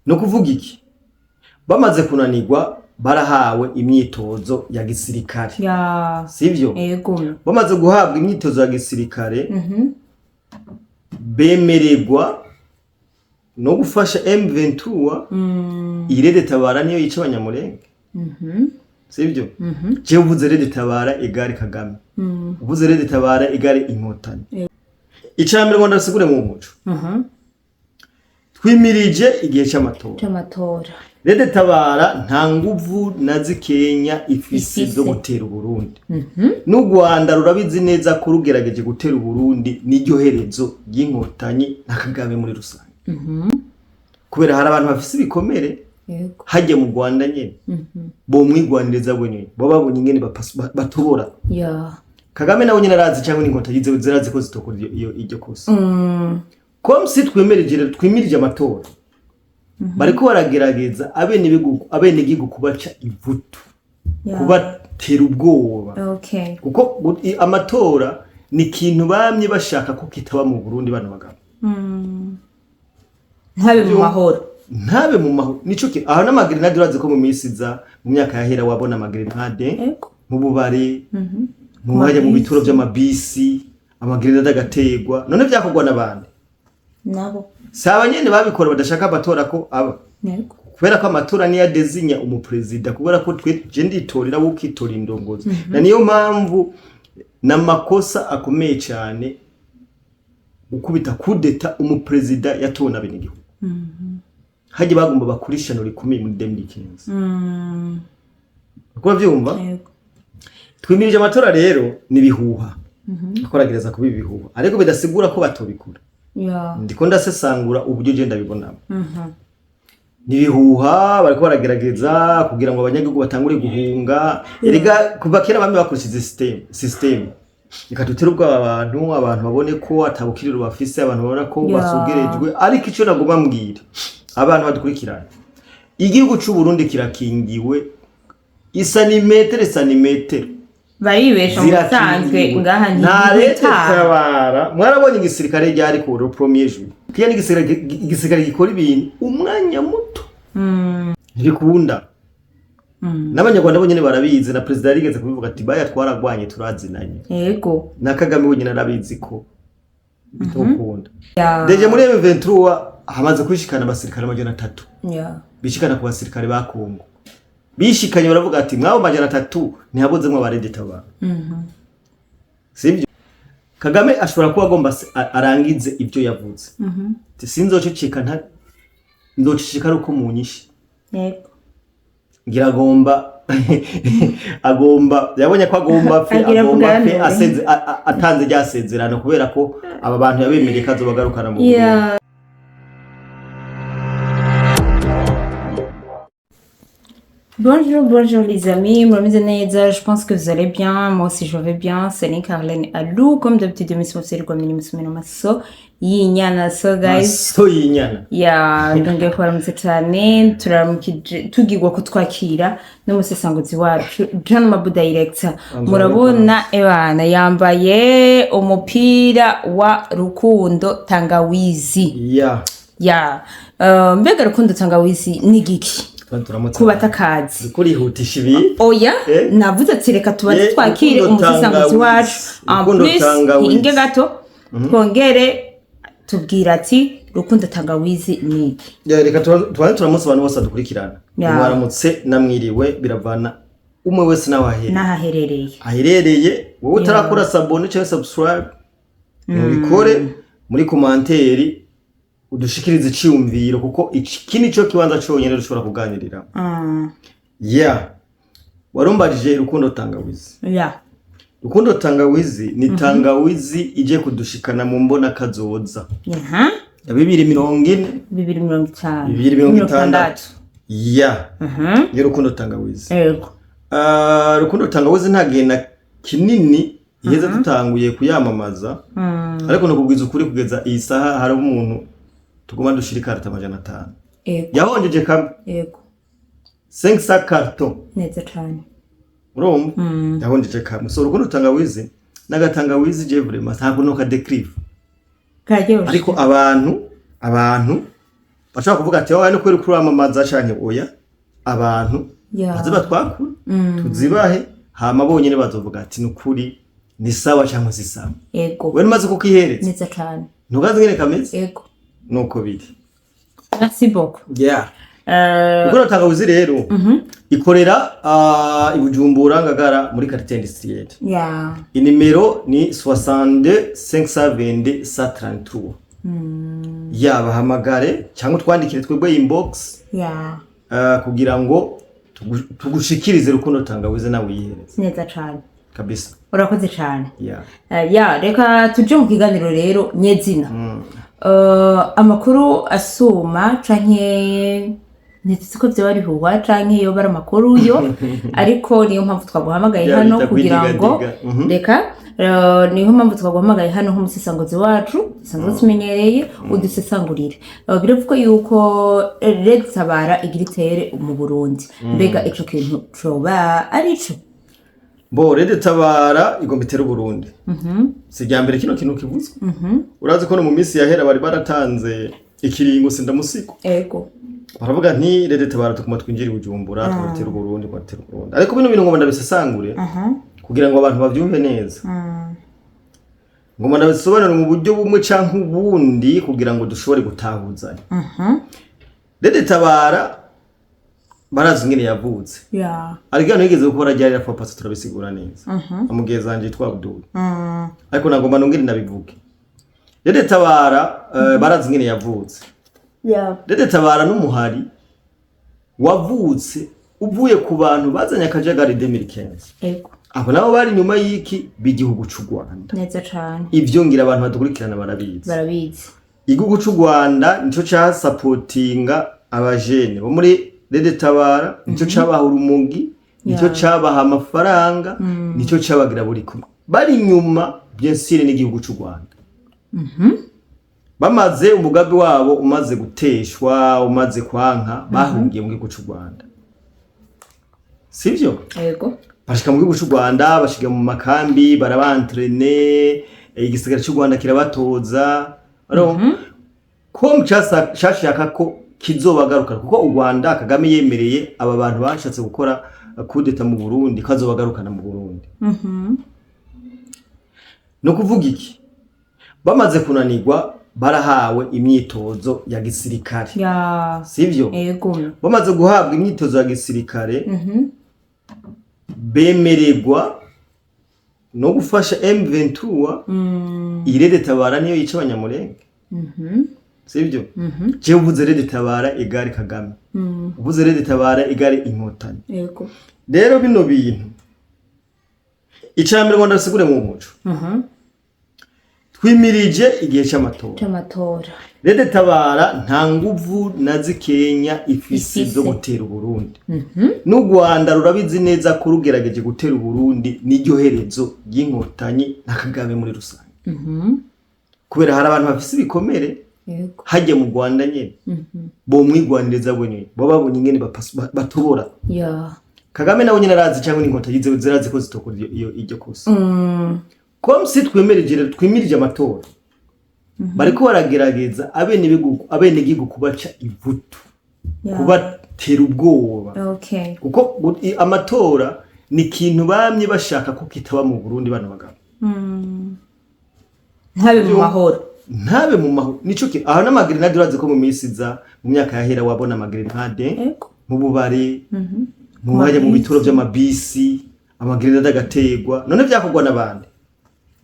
No kuvuga iki, bamaze kunanirwa barahawe imyitozo ya gisirikare, sivyo? Yego. Bamaze guhabwa imyitozo ya gisirikare, bemererwa no gufasha M23. Iyi RED Tabara niyo yica Abanyamurenge, sivyo? Jewe uvuze RED Tabara égale Kagame, uvuze RED Tabara égale Inkotanyi. Icambere ngo ndasigure mu muco, twimirije igihe c'amatora. C'amatora. RED Tabara nta nguvu na zikenya ifise Ifise. zo gutera Uburundi, n'u Rwanda rurabizi neza ko rugerageje gutera Uburundi n'iryo herezo ry'Inkotanyi na Kagame muri rusange, kubera hari abantu bafise ibikomere hajya mu Rwanda nyene bomwigwaniriza bonyene, baba babonye ingene batobora. Kagame nawe nyene arazi, cyangwa n'Inkotanyi ziwe zirazi ko zitokora iryo kosa. Comme si twemereje rero, twimirije amatora, bariko baragerageza abenegihugu kubaca ivutu, kubatera ubwoba, kuko amatora ni ikintu bamye bashaka ko kitaba mu Burundi bano bagabo. Ntabe mu mahoro. Ntabe mu mahoro, nico kintu. Aho n'amagrenade, urazi ko mu minsi iza, mu myaka yahera, wabona amagrenade mu bubare, mu hajya mu bituro vy'amabisi, amagrenade agaterwa. None vyakorwa n'abandi? Nabo. Si abanyene babikora badashaka amatora ko aba? Yego. Kubera ko amatora niyo adezinya umuperezida, kubera ko twe je nditorera, wowe ukitora indongozi, na niyo mpamvu n'amakosa akomeye cyane gukubita kudeta umuperezida yatowe n'abenegihugu. Hajya bagomba bakora ishano rikomeye muri 2015, kuba vyumva. Yego. Twimirije amatora rero, ni ibihuha, akoragereza kuba ibihuha, ariko bidasigura ko batobikora. Ndiko ndasesangura uburyo je ndabibonamo. Nibihuha, bariko baragerageza kugira ngo abanyagihugu batangure guhunga. Erega kuva kera bamwe bakoresheje system reka dutere ubwoba abantu, abantu babone ko atabukiriro bafise, abantu babona ko basugerejwe. Ariko ico nagomba mbwira abantu badukurikirana, igihugu c'u Burundi kirakingiwe isanimetero isanimetero. Baribesha mu bisanzwe. Zirakingiwe. Ngaha nta leta ntibitara. Tabara mwarabonye igisirikare ryari ku premier jour kiya, ni igisirikare gikora ibintu umwanya muto, ntibikunda. N'Abanyarwanda bonyene barabizi, na perezida yarigeze kubivuga ati baya twaragwanye, turazinanye. Na Kagame wenyine arabizi ko bitokunda. Déjà muri M23 hamaze kwishikana abasirikare 300, bishikana ku basirikare ba Kongo. Bishikanye baravuga ati mwabo 300 ntihabuzemwo aba RED Tabara, sibyo? Kagame ashobora kuba agomba arangize ibyo yavuze. Ati, sinzoceceka, nta nzoceceka ari uko munyishe. Ngira agomba yabonye ko agomba apfe. Agira Agomba apfe avuganure. aseze atanze rya sezerano, kubera ko aba bantu yabemereye ko azobagarukana mu Burundi. Bonjour, bonjour les amis, murakoze neza, je pense que vous allez bien, moi aussi je vais bien, c'est Link Arlene Alou, comme d'habitude, émission c'est le mini musumino maso y'inyana, so guys, Maso y'inyana. Ya, ndongeye kubaramutsa cyane, turaramukije tugirwa ko twakira n'umusesanguzi wacu John Mabu Director. Murabona ebana yambaye umupira wa Rukundo Tangawizi. Ya, mbega Rukundo Tangawizi ni giki? Turamutse. Ku batakazi. Uriko urihutisha ibi. Oya. Eh? Navuze ati reka tubanze twakire Rukundo umusesanguzi Tangawizi. wacu en Rukundo plus Tangawizi. inge gato twongere tubwira ati Rukundo Tangawizi ni iki? Ya, reka tubanze turamutse abantu bose badukurikirana. Mwaramutse namwiriwe, biravana umwe wese nawe ahereye. N'ahaherereye. Aherereye. Wowe utarakora s'abonner cyangwa subscribe, mubikore. Muri commentaire udushikirize iciyumviro, kuko iki nico kibanza conyene dushobora kuganirira. Ya, warumbajije Rukundo Tangawizi. Rukundo Tangawizi ni tangawizi ije kudushikana mu mbona kazoza ya 2040. 2050. 2060 ya. Iyo Rukundo Tangawizi. Ah, Rukundo Tangawizi nta gihe na kinini iheze dutanguye kuyamamaza, ariko nukubwiza ukuri, kugeza iyi saha hari umuntu tuguma dushira ikarita 500 yahonjeje kamwe. 500 carton. Neza cane. Urumva yahonjeje kamwe. So Rukundo Tangawizi n'agatangawizi je vraiment ntabwo noka décrire. Kararyoshe. Ariko abantu Bashobora kuvuga ati: "Wowe no kweri kuramamaza", canke oya. Abantu baze batwakure, tuzibahe, hama bonyene bazovuga ati: "Nukuri ni sawa canke si sawa." We numaze kukihereza? Neza cane. Ntugazi ngene kameze? Ego. Nuko biri. Merci beaucoup. Rukundo Tangawizi rero ikorera i Bujumbura, Ngagara, muri quartier industriel. Inimero ni 62 522 133. Yabahamagare cyangwa twandikire twebwe inbox kugira ngo tugushikirize Rukundo Tangawizi nawe uyihereze. Neza cane. Kabisa. Urakoze cane. Yeah. Ya, reka tuje mu kiganiro rero nyezina. Amakuru asuma canke ntituzi ko vyoba bihuhwa canke yoba ari amakuru yo, ariko niyo mpamvu twaguhamagaye Ya, hano bita kugira ngo kwidigadiga. Reka, niyo mpamvu twaguhamagaye hano nk'umusesanguzi wacu dusanzwe tumenyereye, udusesangurire. Biravugwa yuko Red Tabara igira itere mu Burundi. Mbega ico kintu coba ari ico? Bo, Red Tabara igomba itere Uburundi. Si irya mbere kino kintu kivuzwe. Urazi ko no mu minsi yahera bari baratanze ikiringo sindamusigo. Baravuga nti: "Red Tabara tukuma twinjira i Bujumbura, tugatera Uburundi, tugatera Uburundi." Ariko bino bintu ngomba ndabisesangure kugira ngo abantu bavyumve neza. Ngomba ndabisobanure mu buryo bumwe canke ubundi kugira ngo dushobore gutahuzanya. Red Tabara barazi ingene yavutse. Ariko hano yigeze gukora ryari rapfa pasi, turabisigura neza. Amugezi wanje yitwa Abdul. Ariko nagomba nongere ndabivuge. Red Tabara barazi ingene yavutse. Red Tabara n'umuhari wavutse uvuye ku bantu bazanye akajagari 2015. Abo nabo bari inyuma y'iki b'igihugu c'u Rwanda. Neza cane. Ivyo ngira abantu badukurikirana barabizi. Barabizi. Igihugu c'u Rwanda nico casapotinga abajene bo muri Red Tabara, nico cabaha urumogi, nico cabaha amafaranga, nico cabagira buri kumwe. Bari inyuma bien sûr n'igihugu c'u Rwanda. Bamaze umugambi wabo umaze guteshwa, umaze kwanka, bahungiye mu gihugu c'u Rwanda. Sivyo? Ego. Bashika mu gihugu c'u Rwanda, bashika mu makambi, barabantrene, igisirikare c'u Rwanda kirabatoza. Urumva? Ko cashaka ko kizobagaruka, kuko u Rwanda, Kagame yemereye aba bantu bashatse gukora kudeta mu Burundi ko azobagarukana mu Burundi. No kuvuga iki, bamaze kunanirwa barahawe imyitozo ya gisirikare. Sivyo? Ego. Bamaze guhabwa imyitozo ya gisirikare, bemererwa no gufasha M23. Iyi Red Tabara niyo yica Abanyamurenge. Sivyo? Jewe uvuze Red Tabara égale Kagame, uvuze Red Tabara égale Inkotanyi. Rero bino bintu, icambere ngo ndasigure mu muco, twimirije igihe c'amatora. C'amatora. Red Tabara nta nguvu na zikenya ifise Ifise. zo gutera Uburundi, n'u Rwanda rurabizi neza ko rugerageje gutera Uburundi n'iryo herezo ry'Inkotanyi na Kagame muri rusange, kubera hari abantu bafise ibikomere hajya mu Rwanda nyene bomwigwaniriza bonyene, bo babonye ingene batobora. Kagame nawe nyene arazi, cyangwa n'Inkotanyi zirazi ko zitokora iryo kosa. Comme si twemereje, twimirije amatora, bariko baragerageza abenegihugu kubaca ivutu, kubatera ubwoba, kuko amatora ni ikintu bamye bashaka ko kitaba mu Burundi bano bagabo. Ntabe mu mahoro. Ntabe mu mahoro, nico kintu. Aho n'amagrenade, urazi ko mu minsi iza, mu myaka yahera, wabona amagrenade mu bubare, mu hajya mu bituro vy'amabisi, amagrenade agategwa. None vyakorwa n'abandi?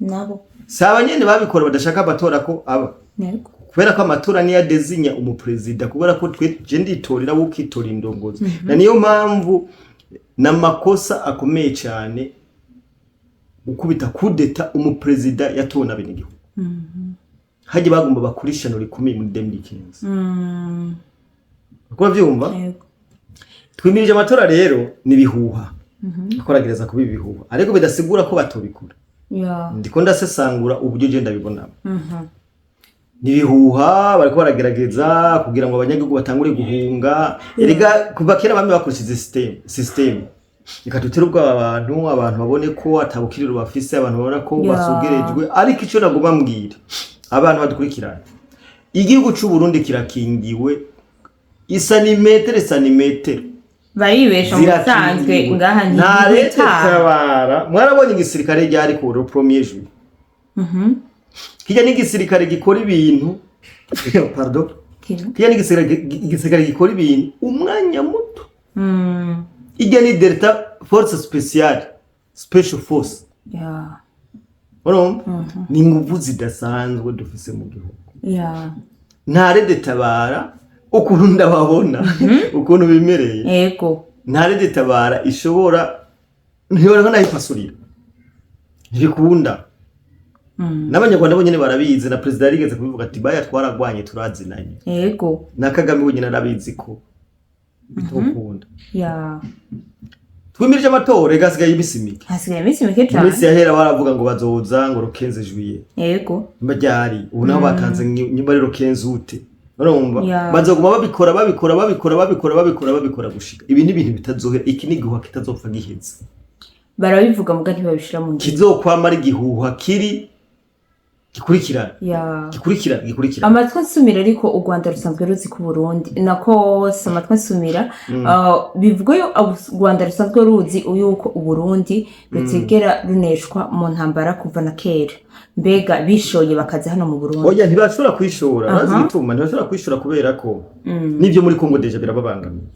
Nabo. Si abanyene babikora badashaka amatora ko aba? Ego. Kubera ko amatora niyo adezinya umuperezida, kubera ko twe je nditorera, wowe ukitora indongozi. Na niyo mpamvu n'amakosa akomeye cyane gukubita kudeta umuperezida yatowe n'abenegihugu. Hajya bagomba bakora ishano rikomeye muri 2015. Uko bavyumva? Ego. Twimirije amatora rero, ni ibihuha, akoragereza kuba ibihuha, ariko bidasigura ko batobikora. Ndiko ndasesangura uburyo je ndabibonamo. Ni ibihuha, bariko baragerageza kugira ngo abanyagihugu batangure guhunga. Erega kuva kera bamwe bakoresheje system reka dutere ubwoba abantu, abantu babone ko atabukiriro bafise, abantu babona ko basugerejwe. Ariko ico nagomba mbwira abantu badukurikirana, igihugu c'u Burundi kirakingiwe. Isanimetero isanimetero Baribesha mu bisanzwe ngaha. Nta Red Ntibitaha. Tabara. Mwarabonye igisirikare ryari ku premier juillet? Kijya n'igisirikare gikora ibintu, pardon, kijya n'igisirikare gikora ibintu umwanya muto. Ijya ni delta force speciale, special force. Urumva ni inguvu zidasanzwe dufise mu gihugu. Nta Red Tabara, ukuntu ndababona, ukuntu bimereye, nta Red Tabara ishobora, ntibora ko nayipasurira, ntibikunda. N'Abanyarwanda bonyene barabizi, na perezida yarigeze kubivuga ati: "Baya twaragwanye, turazinanye." Na Kagame wenyine arabizi ko bitokunda. Twimirije amatora, ega hasigaye imisi mike. Hasigaye iminsi mike Mu cane. minsi yahera baravuga ngo bazoza ngo le 15 juillet. Nyuma ryari ubu naho batanze nyuma rero 15 août, urumva? Bazoguma babikora, babikora, babikora, babikora, babikora, babikora gushika. Ibi ni ibintu bitazohera, iki ni igihuha kitazopfa giheze. Barabivuga muga ntibabishira mu ngiro. Kizokwama ari igihuha kiri gikurikirana, gikurikirana, gikurikirana. Amatwi ansumira, ariko u Rwanda rusanzwe ruzi ku Burundi, nako si amatwi ansumira, bivugwa yo u Rwanda rusanzwe ruzi yuko Uburundi rutigera runeshwa mu ntambara kuva na kera. Mbega bishoye bakaza hano mu Burundi? Oya, ntibashobora kwishora. Urazi igituma ntibashobora kwishora? Kubera ko n'ibyo muri Kongo déjà birababangamiye.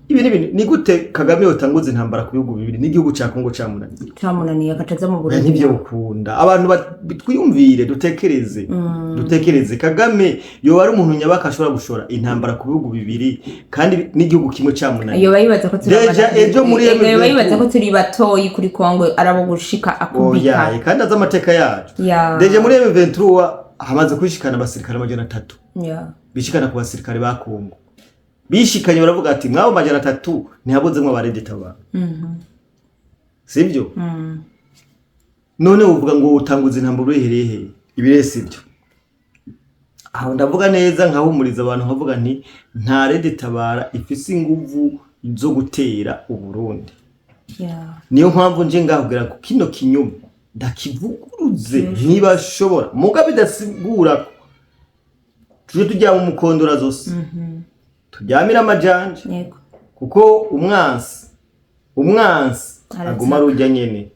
Ibi ni ibintu, ni gute Kagame yotanguza intambara ku bihugu bibiri n'igihugu ca Kongo camunaniye? Camunaniye, agaca aza mu Oya, Burundi. Ntibyo bukunda. Abantu twiyumvire, dutekereze, dutekereze. Kagame yoba ari umuntu nyabaka ashobora gushora intambara ku bihugu bibiri kandi n'igihugu kimwe camunaniye? Yoba yibaza ko turi Déjà ejo muri Ego, yoba M23. yibaza ko turi batoyi kuri Kongo, arabo gushika akubika. Oya, kandi azi amateka yacu. Déjà muri M23 hamaze kwishikana abasirikare 300, bishikana ku basirikare ba Kongo. Bishikanye baravuga ati: "Mwabo 300 ntihabuzemwo aba RED Tabara, sibyo?" None uvuga ngo utanguza intambara urehereye he? Ibi sibyo. Aho ndavuga neza, nkahumuriza abantu, nkavuga nti nta Red Tabara ifise inguvu zo gutera Uburundi. Niyo mpamvu nje ngahubwira ko kino kinyoma ndakivuguruze. Ntibashobora, muga bidasigura ko tuje tujya mu mukondora zose, turyamire amajanja, kuko umwansi Arataka. aguma arujya nyene.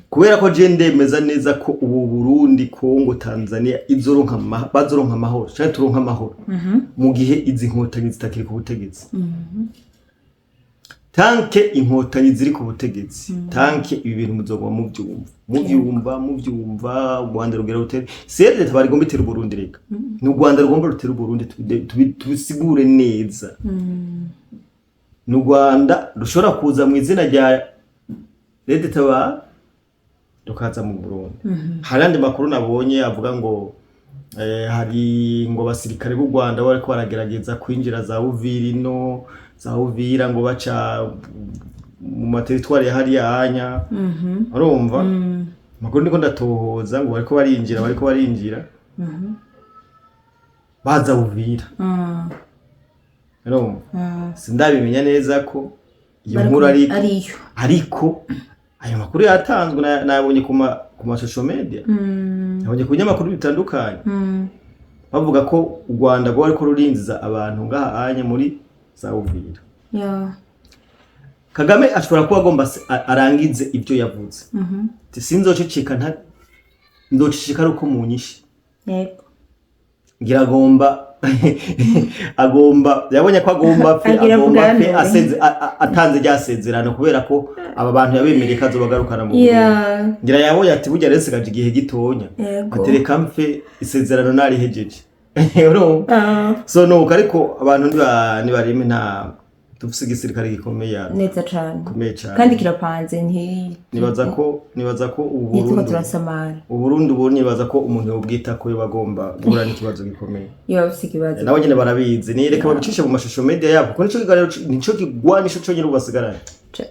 Kubera ko je ndemeza neza ko ubu Burundi, Kongo, Tanzania izoronka bazoronka amahoro canke turonka amahoro mu gihe izi nkotanyi zitakiri ku butegetsi. Tant que inkotanyi ziri ku butegetsi, tant que ibi bintu muzoguma muvyumva, muvyumva, muvyumva. U Rwanda rugera rutere sere Tabara igomba itera Uburundi. Reka, ni u Rwanda rugomba rutera Uburundi, tubisigure neza. Ni u Rwanda rushobora kuza mu izina rya Red Tabara rukaza mu Burundi. Hari andi makuru nabonye avuga ngo hari ngo abasirikare b'u Rwanda bariko baragerageza kwinjira za Uvira, ino za Uvira, ngo baca mu ma territoires ya hariya anya. Urumva, amakuru ndiko ndatohoza ngo bariko barinjira, bariko barinjira baza Uvira. Urumva, sindabimenya neza ko iyo nkuru ari Ariyo. Ariko ayo makuru yatanzwe, nayabonye ku ma social media, nabonye ku binyamakuru bitandukanye bavuga ko u Rwanda rwo ariko rurinziza abantu ngaha anya muri za Uvira. Kagame ashobora kuba agomba arangize ibyo yavuze. Ati: "Sinzoceceka, nta nzoceceka ari uko munyishe." Ngira agomba yabonye ko agomba apfe. Agira Agomba apfe bwanure. aseze atanze rya sezerano, kubera ko aba bantu yabemereye ko azobagarukana mu Burundi. Ngira yabonye ati: "Burya rero sigaje igihe gitonya." Ati: "Reka mpfe isezerano narihejeje." Urumva? So nuko, ariko abantu nibarime, nta dufise igisirikare gikomeye hano. Neza cane. Gikomeye cane. Kandi kirapanze, nti Nibaza ko ubu ntituko Burundi, turasamara. Uburundi ubu nibaza ko umuntu yobwita ko yoba agomba guhura n'ikibazo gikomeye. Iyo bafise ikibazo. Nabo nyene barabizi, ni reka babicishe mu mashusho media yabo, kuko nico kiganiro, nico kigwanisho conyene ubu basigaranye.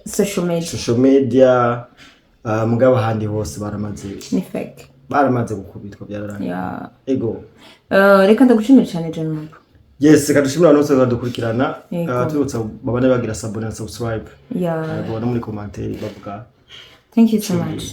Social media. Social media, mugabo ahandi hose baramaze Ni fake. baramaze gukubitwa, byararangiye. Ego. Reka ndagushimire cane, John Mabo. Yes, reka dushimire abantu bose badukurikirana. Yego. Tubibutsa babane bagira s'abonner na subscribe. Yego, no muri commentaire bavuga. Thank you so much.